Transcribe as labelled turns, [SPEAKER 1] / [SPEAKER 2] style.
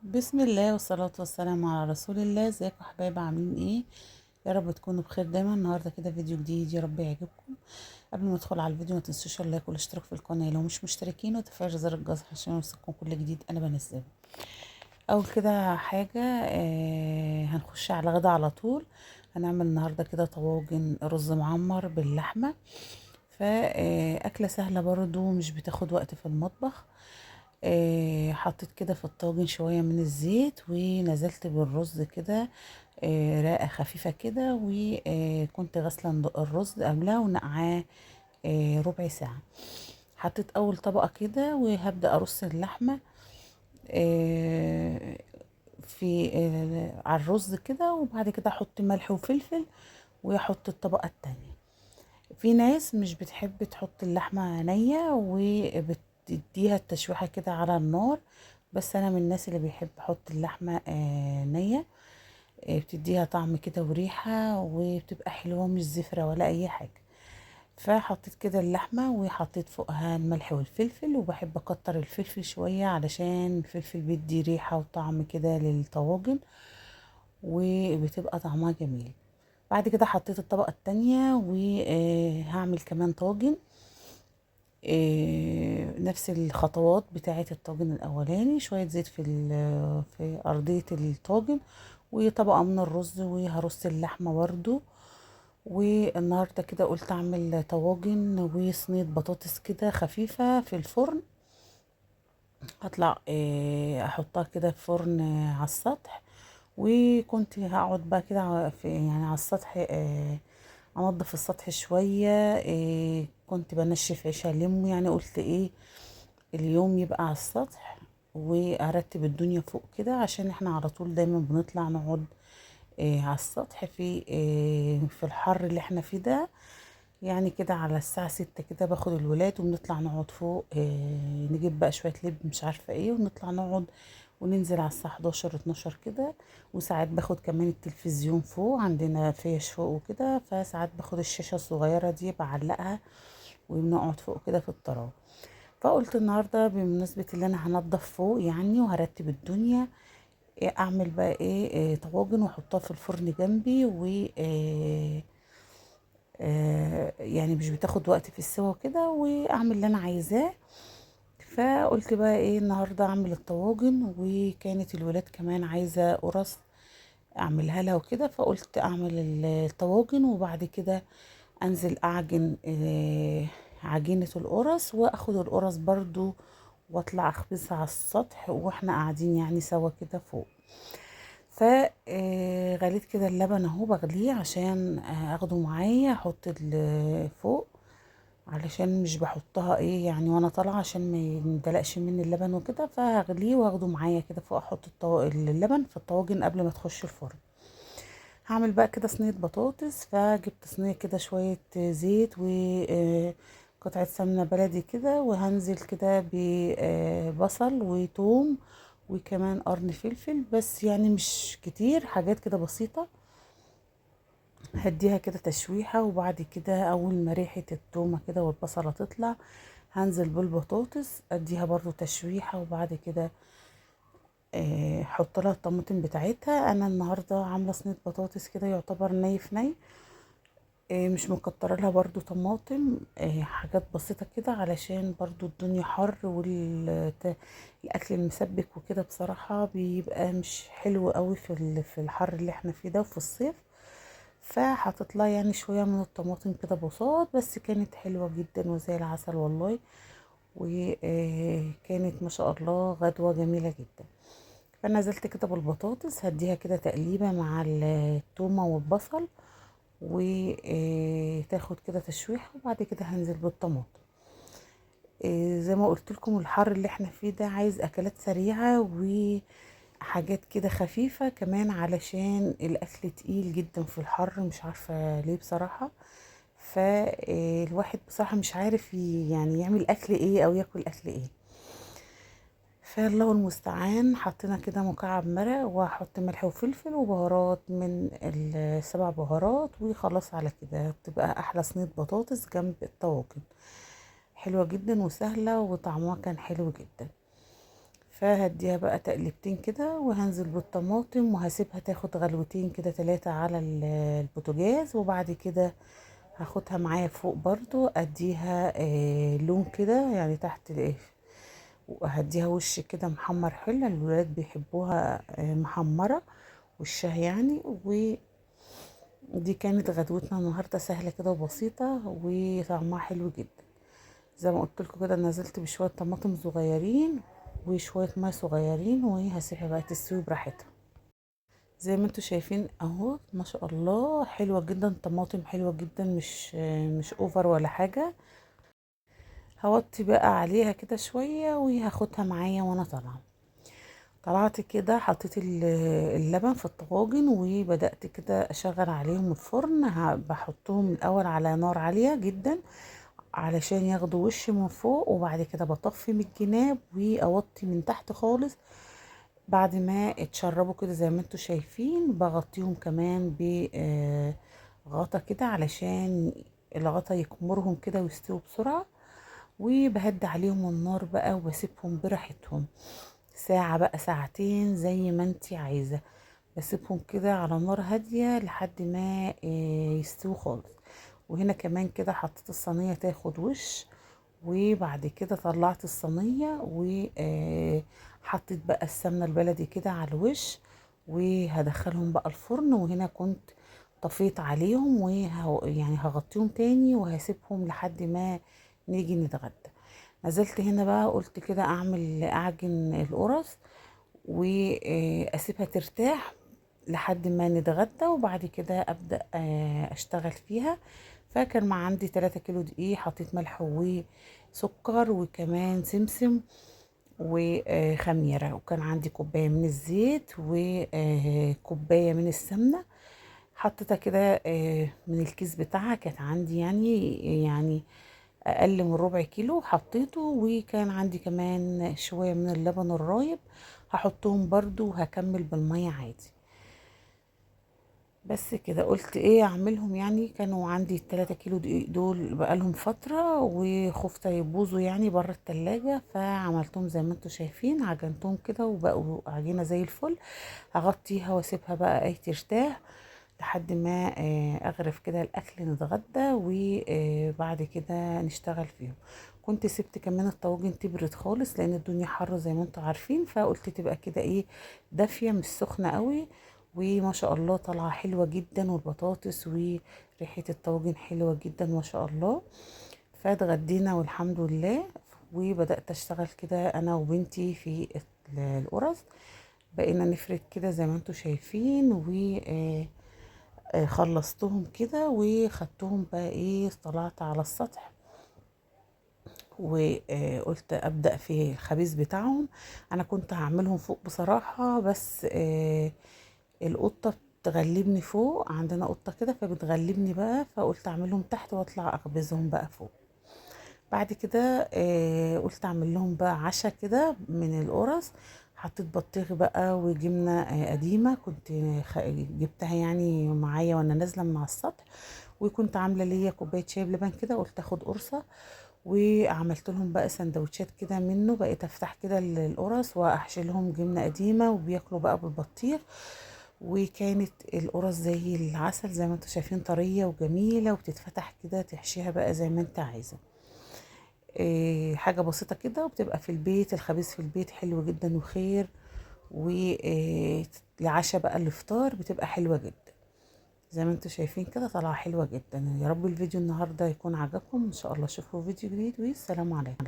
[SPEAKER 1] بسم الله والصلاة والسلام على رسول الله. ازيكم يا حبايب، عاملين ايه؟ يا رب تكونوا بخير دايما. النهارده كده فيديو جديد، يا رب يعجبكم. قبل ما ندخل على الفيديو ما تنسوش ال like والاشتراك في القناة لو مش مشتركين، وتفعيل زر الجرس عشان يوصلكم كل جديد انا بنزله. اول كده حاجة هنخش على الغدا على طول. هنعمل النهارده كده طواجن رز معمر باللحمة، فاكلة سهلة برضو مش بتاخد وقت في المطبخ. حطيت كده في الطاجن شوية من الزيت ونزلت بالرز كده، رقة خفيفة كده، وكنت غاسلة الرز قبلها ونقعاه ربع ساعة. حطيت أول طبقة كده وهبدأ أرص اللحمة في على الرز كده، وبعد كده أحط ملح وفلفل وأحط الطبقة التانية. في ناس مش بتحب تحط اللحمة نية وبتديها التشويحة كده على النار، بس أنا من الناس اللي بيحب أحط اللحمة نية، بتديها طعم كده وريحة وبتبقى حلوة مش زفرة ولا أي حاجة. فحطيت كده اللحمة وحطيت فوقها الملح والفلفل، وبحب أكتر الفلفل شوية علشان الفلفل بيدي ريحة وطعم كده للطواجن وبتبقى طعمها جميل. بعد كده حطيت الطبقة التانية وهعمل كمان طاجن، نفس الخطوات بتاعة الطاجن الأولاني، شوية زيت في أرضية الطاجن وطبقة من الرز، وهرص اللحمة برضو. والنهاردة كده قلت أعمل طواجن وصينية بطاطس كده خفيفة في الفرن، هطلع أحطها كده في فرن على السطح، وكنت هقعد بقى كده يعني على السطح، انضف السطح شوية، كنت بنشف عيش ليمو، يعني قلت ايه اليوم يبقى على السطح وارتب الدنيا فوق كده، عشان احنا على طول دايما بنطلع نقعد على السطح في الحر اللي احنا فيه ده. يعني كده على الساعة 6 كده باخد الولاد وبنطلع نقعد فوق، نجيب بقى شوية لب مش عارفة ايه ونطلع نقعد، وننزل على الساعة 11 12 كده. وساعات باخد كمان التلفزيون فوق، عندنا فيش فوق وكده، فساعات باخد الشاشة الصغيرة دي بعلقها وبنقعد فوق كده في الطراوة. فقلت النهاردة بمناسبة اللي انا هنضف فوق يعني وهرتب الدنيا، اعمل بقى ايه طواجن واحطها في الفرن جنبي، و يعني مش بتاخد وقت في السوا كده، واعمل اللي انا عايزاه. فقلت بقى ايه النهارده اعمل الطواجن، وكانت الولاد كمان عايزه قرص اعملها لها وكده، فقلت اعمل الطواجن وبعد كده انزل اعجن عجينه القرص، واخد القرص برضو واطلع اخبزها على السطح واحنا قاعدين يعني سوا كده فوق. ف غليت كده اللبن اهو، بغليه عشان اخده معايا احط فوق، علشان مش بحطها ايه يعني وانا طالعه عشان ما يندلقش مني اللبن وكده، فهغليه واخده معايا كده فوق، احط اللبن في الطواجن قبل ما تخش الفرن. هعمل بقى كده صينية بطاطس، فجبت صينية كده شوية زيت وقطعه سمنه بلدي كده، وهنزل كده ببصل وتوم وكمان قرن فلفل، بس يعني مش كتير، حاجات كده بسيطة. هديها كده تشويحة، وبعد كده اول ما ريحة التومة كده والبصلة تطلع هنزل بالبطاطس اديها برضو تشويحة، وبعد كده احط لها الطماطم بتاعتها. انا النهاردة عاملة صينية بطاطس كده يعتبر ني في ني، مش مكتره لها برضو طماطم، حاجات بسيطة كده علشان برضو الدنيا حر والاكل المسبك وكده بصراحة بيبقى مش حلو قوي في الحر اللي احنا فيه ده وفي الصيف. فحطيت لها يعني شوية من الطماطم كده بساط، بس كانت حلوة جدا وزي العسل والله، وكانت ما شاء الله غدوة جميلة جدا. فنزلت كده بالبطاطس هديها كده تقليبة مع التومة والبصل وتاخد كده تشويحة، وبعد كده هنزل بالطماطم. زي ما قلت لكم الحر اللي احنا فيه ده عايز اكلات سريعة وحاجات كده خفيفة كمان، علشان الاكل تقيل جدا في الحر، مش عارفة ليه بصراحة. فالواحد بصراحة مش عارف يعني يعمل اكل ايه او ياكل اكل ايه، فالله المستعان. حطينا كده مكعب مرق، وهحط ملح وفلفل وبهارات من السبع بهارات، وخلاص على كده تبقى احلى صينية بطاطس جنب الطواجن، حلوة جدا وسهلة وطعمها كان حلو جدا. فهديها بقى تقلبتين كده، وهنزل بالطماطم وهسيبها تاخد غلوتين كده 3 على البوتاجاز. وبعد كده هاخدها معايا فوق برضو، اديها لون كده يعني تحت الايه، وهديها وش كده محمر حلو، الولاد بيحبوها محمرة وشها يعني. ودي كانت غدوتنا النهاردة، سهلة كده وبسيطة وطعمها حلو جدا. زي ما قلت لكم كده، نزلت بشوية طماطم صغيرين وشوية مية صغيرين، وهسيبها بقى تستوي براحتها. زي ما انتوا شايفين اهو، ما شاء الله حلوة جدا، طماطم حلوة جدا، مش over ولا حاجة. هوطي بقى عليها كده شوية وهاخدها معايا وانا طالعة. طلعت كده حطيت اللبن في الطواجن، وبدأت كده اشغل عليهم الفرن. بحطهم الاول على نار عالية جدا علشان ياخدوا وش من فوق، وبعد كده بطفي من الجناب واوطي من تحت خالص. بعد ما اتشربوا كده زي ما انتوا شايفين، بغطيهم كمان بغطا كده علشان الغطا يكمرهم كده ويستووا بسرعة. وبهدي عليهم النار بقى وبسيبهم براحتهم ساعة بقى ساعتين زي ما انتي عايزة، بسيبهم كده على نار هادية لحد ما يستووا خالص. وهنا كمان كده حطيت الصينية تاخد وش، وبعد كده طلعت الصينية وحطيت بقى السمنة البلدي كده على الوش، وهدخلهم بقى الفرن. وهنا كنت طفيت عليهم يعني هغطيهم تاني وهسيبهم لحد ما نيجي نتغدى. نزلت هنا بقى قلت كده اعجن القرص واسيبها ترتاح لحد ما نتغدى، وبعد كده ابدا اشتغل فيها. فكان مع عندي 3 كيلو دقيق، حطيت ملح وسكر وكمان سمسم وخميرة، وكان عندي كوباية من الزيت وكوباية من السمنة، حطيتها كده من الكيس بتاعها، كانت عندي يعني اقل من ربع كيلو حطيته. وكان عندي كمان شوية من اللبن الرايب هحطهم برضو، وهكمل بالمية عادي. بس كده قلت ايه اعملهم، يعني كانوا عندي 3 كيلو دقيق دول بقالهم فترة وخفت يبوظوا يعني بره التلاجة، فعملتهم زي ما انتوا شايفين، عجنتهم كده وبقوا عجينة زي الفل. هغطيها واسيبها بقى ايه ترتاح لحد ما اغرف كده الاكل نتغدى، وبعد كده نشتغل فيهم. كنت سبت كمان الطواجن تبرد خالص لان الدنيا حر زي ما انتوا عارفين، فقلت تبقى كده ايه دافية مش سخنة قوي. وما شاء الله طالعة حلوة جدا، والبطاطس وريحة الطواجن حلوة جدا ما شاء الله. فاتغدينا والحمد لله، وبدأت اشتغل كده انا وبنتي في القرص. بقينا نفرد كده زي ما انتوا شايفين، و خلصتهم كده وخدتهم بقى ايه، طلعت على السطح وقلت ابدأ في الخبيز بتاعهم. انا كنت هعملهم فوق بصراحة، بس القطة بتغلبني فوق، عندنا قطة كده فبتغلبني بقى، فقلت اعملهم تحت واطلع اخبزهم بقى فوق. بعد كده قلت اعمل لهم بقى عشاء كده من القرص. حطيت بطيخ بقى وجبنة قديمة كنت جبتها يعني معايا وانا نازلة من على السطح، وكنت عاملة ليا كوباية شاي بلبن كده، قلت اخد قرصة. وعملت لهم بقى سندوتشات كده منه، بقيت افتح كده القرص واحشي لهم جبنة قديمة وبياكلوا بقى بالبطيخ. وكانت القرص زي العسل زي ما انتم شايفين، طرية وجميلة وبتتفتح كده تحشيها بقى زي ما انت عايزة. حاجة بسيطة كده وبتبقى في البيت، الخبيز في البيت حلو جدا وخير، والعشاء بقى الافطار بتبقى حلوة جدا زي ما انتم شايفين كده، طالعة حلوة جدا. يا رب الفيديو النهاردة يكون عجبكم ان شاء الله. اشوفكم في فيديو جديد، والسلام عليكم.